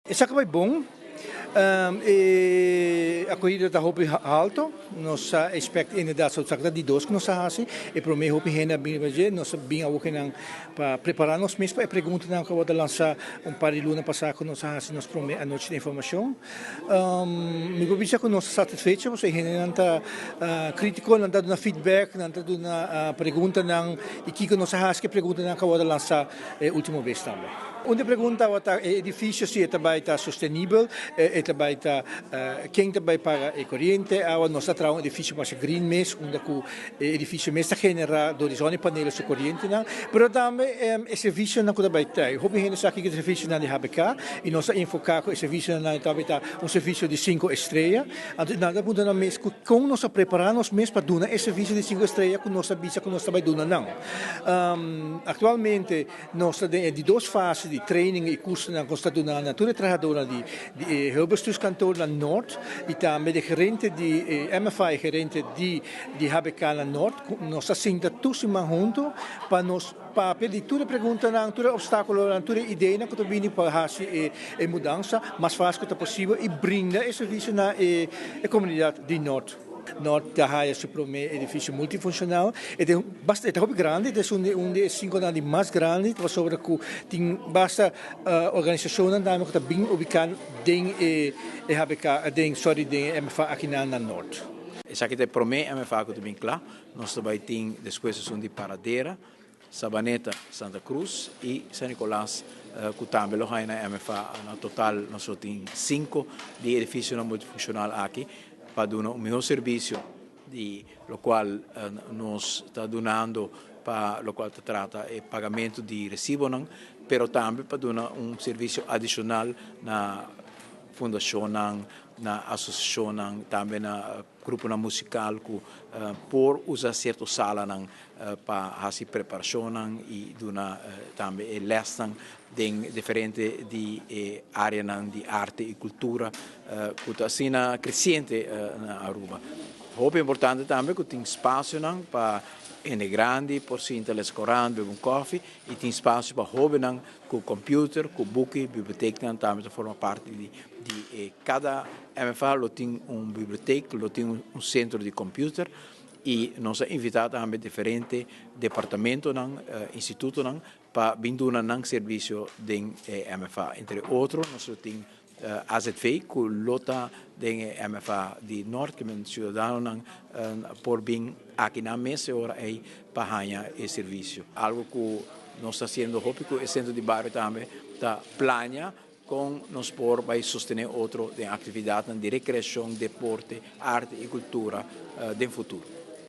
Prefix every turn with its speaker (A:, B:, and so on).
A: Esaki bai bon. E akohida ta hopi halto. Nos a expect inderdaad so esaki ta di dos ku nos a hasi. E prome hopi hende a bini riba dje. Nos a bin awor kinan pa prepara nos mes pa e preguntanan ku a wòrdu lansa un par di luna pasá ku nos a hasi nos prome anochi di informashon. Mi por bisa ku nos ta satisfecho pasobra e hendenan ta kritiko, nan ta duna feedback, nan ta duna preguntanan i kiko nos a hasi ku e preguntanan ku a wòrdu lansa e ultimo bes tambe. Un di e pregunta tabata e edifisio si e ta bai ta sostenibel, e ta bai ta ken ta bai paga e koriente, awa. Nos ta traha un edifisio masha green mes unda ku e edifisio mes ta genera dor di zonnepanelen su korientenan, pero tambe e servisionan ku ta bai ta. Hopi hende sa kiko ta e servisionan di HBK i nos ta enfoká ku e servisionan ta bai ta un servisio di sinku estrea. Anto nan ta puntra nan mes ku kon nos a prepará nos mes pa duna e servisio di sinku estrea ku nos a bisa ku nos ta bai duna nan. Aktualmente nos ta den e di dos fase di training i kursonan ku nos ta duna na tur e trahadónan di e hulpbestuurskantoor na Noord i tambe di gerente di e MFA i gerente di HBK na Noord. Nos ta sinta tur siman huntu pa nos papia di tur e preguntanan, tur e opstákulonan, tur e ideanan ku ta bini pa hasi e mudansa mas fásil ku ta posibel i brinda e servisio na e komunidat di Noord. Noord ta haya su promé edifisio multifunshonal. E ta basta, e ta hopi grandi, e ta un di un di e sinkonan di mas grandi pasobra ku tin basta organisashonnan tambe ku ta bin ubiká den e HBK, den sorry den e MFA akinan na Noord.
B: Esaki ta e promé MFA ku ta bin kla. Nos ta bai tin despues esun di Paradera, Sabaneta, Santa Cruz y San Nicolas cu tambe lo haya na MFA. Na total nos lo tin cinco di edificionan multifuncional aki pa duna un mihor servicio di locual nos ta dunando pa locual ta trata e pagamento di recibonan, pero tambe pa duna un servicio adicional na fundacionnan, na asociacionnan, tambe na gruponan musical cu por usa cierto salanan pa hasi preparashonnan i duna tambe e lèsnan den diferente di e áreanan di arte i kultura ku ta asina kresiente na Aruba. Hopi importante tambe ku tin spasionan pa hende grandi por sinta lesa korant, bebe un kòfi i tin spasio pa hóbennan ku kòmpiuter, ku buki, biblioteknan tambe ta forma parti di e kada MFA lo tin un bibliotek, lo tin un sentro di kòmpiuter. I nos a invitá tambe diferente departamentonan, institutonan pa bin duna nan servisio den e MFA. Entre otro nos lo tin AZV ku lo ta den e MFA di Nort, ke men siudadanonan por bin aki nan mes e ora ei pa haña e servisio. Algu ku nos ta hasiendo hopi ku e sentro di bario tambe ta plania Kon nos por bai sostené otro den aktividatnan di rekreashon, deporte, arte i kultura den futuro?